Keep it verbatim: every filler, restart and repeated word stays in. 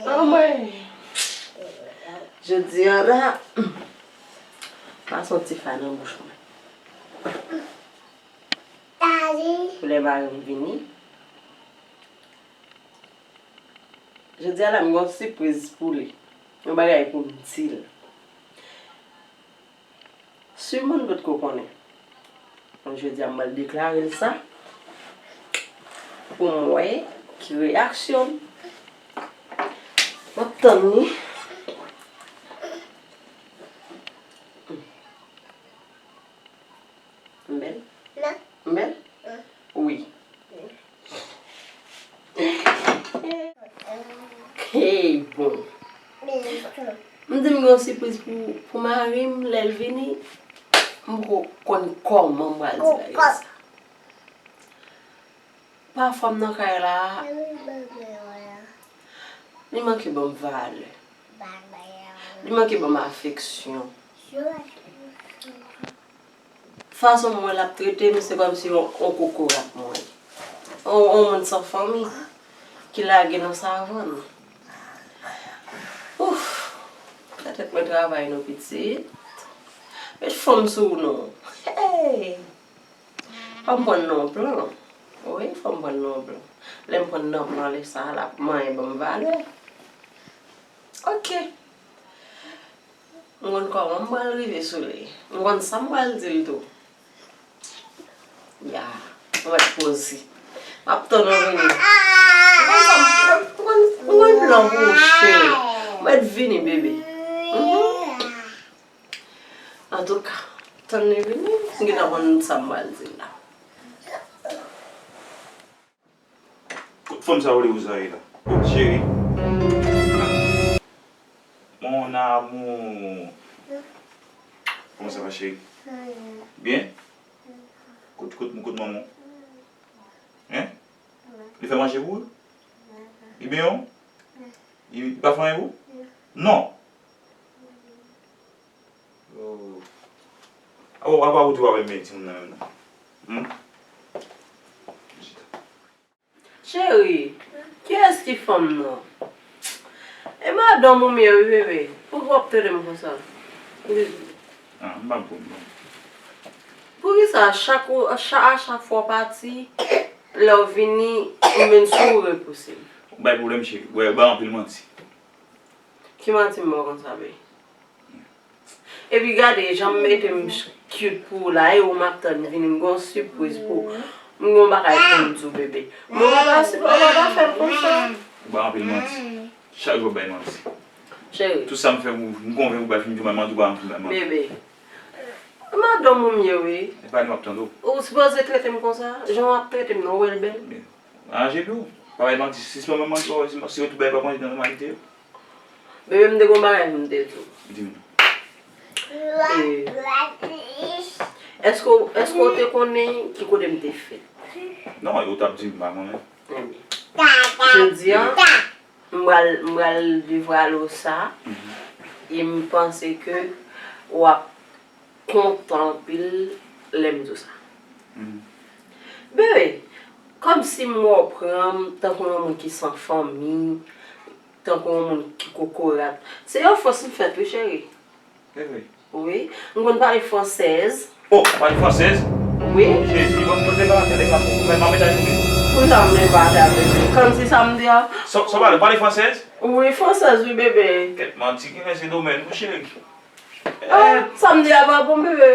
Anmwey! Jodi a la, pase yon ti fay nan bouch mwen. Pou lè mari m vini. Jodi a la, m gen yon sipriz pou li. Yon bagay pou m di l. Si moun potko konnen. Jodi a, m pral deklare l sa. Pou m wè ki reyaksyon l. M ap tann li. M bèl? M bèl? Wi. Hey, bon. M di m gen yon sipriz pou, pou mari m, lè l vini, m poko konn kòman m pral di bagay sa. Pafwa m nan kay la, li manke ban m valè. Li manke ban m afeksyon. Fason m wè l ap trete m, se kòmsi yon, yon kokorat m wè. Yon, yon moun san fanmi ki lage nan savann. Ouf! Fè tèt mwen travay non pitit. Met fanm sou w non. Hey! Fò m pran nan plan. Wi, fò m pran nan plan. Lè m pran nan plan, lè sa a, l ap manyen ban m valè. Ok. M konn kòman m pral rive sou li. M konn sa m pral di l tou. Ya, m mèt poze. M ap tann ou vini. M konn sa m, m konn, m konn plan pou ou, cheri. M mèt vini, bebe. Mhm. Antouka, tann li vini, m gentan konn sa m pral di l la. Kot fanm sa yo rele Rosalie la? Oh, cheri. Mon amour. Comment ça va, chérie? Bien? Kot, kot, kot manman? Hein? Li fè manje pou ou? Li benyen w? Li, li pa fè anyen pou ou? Non. Oh. Apa, apa ou tou ap renmen timoun nan menm nan? Hmm? Chita. Cheri, kiyès ki fanm nan? E madanm ou m ye wi, bebe. Poukisa w ap trete m konsa? Ah, m pa pwoblèm. Poukisa chak ou, cha-, a chak fwa w pati, lè w vini, ou vin sou ou repouse m? Ou bay pwoblèm, cheri. Ou bay anpil manti. Ki manti m ba w konsa, bebe? Epi gade, jan m mete m cute pou ou la, e ou m ap tann vini, m gen yon sipriz pou ou. M gen yon bagay pou m di w, bebe. Mwen pa sipoze w ta fè m konsa. Ou bay anpil manti. Chak jou w ap bay manti. Cheri. Tout sa m fè pou ou, m konvenk ou bay fin di w bay manti, ou bay anpil bay manti. Bebe. Madanm ou m ye wi. E pa li m ap tande w. Ou sipoze trete m konsa, jan w ap trete m nan, ou wè l bèl? Aranje pye w. Pa bay manti, sispann bay manti, si, si yo tout bay pa konn nan malite yo. Bebe, m te gon bagay pou m te di w. Di m. E, èske, èske w te konnen ki kote m te fèt? Non, yo t ap di m, m pa konnen. Ebyen, jodi a, m pral, m pral devwale w sa, e m panse ke w ap kontan anpil lè m di w sa. Bebe, kòmsi m wè w pran m tankou yon moun ki san fanmi, tankou yon moun ki kokorat. Se yon fòs m fèt wi, cheri. Se vre. Wi, m konn pale fransèz. Oh, pale fransèz? Wi. Oh, Jezi, mwen, mwen te ka, te ka, mwen pa met a joure. Poukisa m te pa te avè w? Kòmsi sa m di a? Sa, sa pale, pale fransèz? Wi, fransèz, wi, bebe. Kèt manti, ki lè se domèn ou, cheri? Ah, sa m di a pa bon, bebe.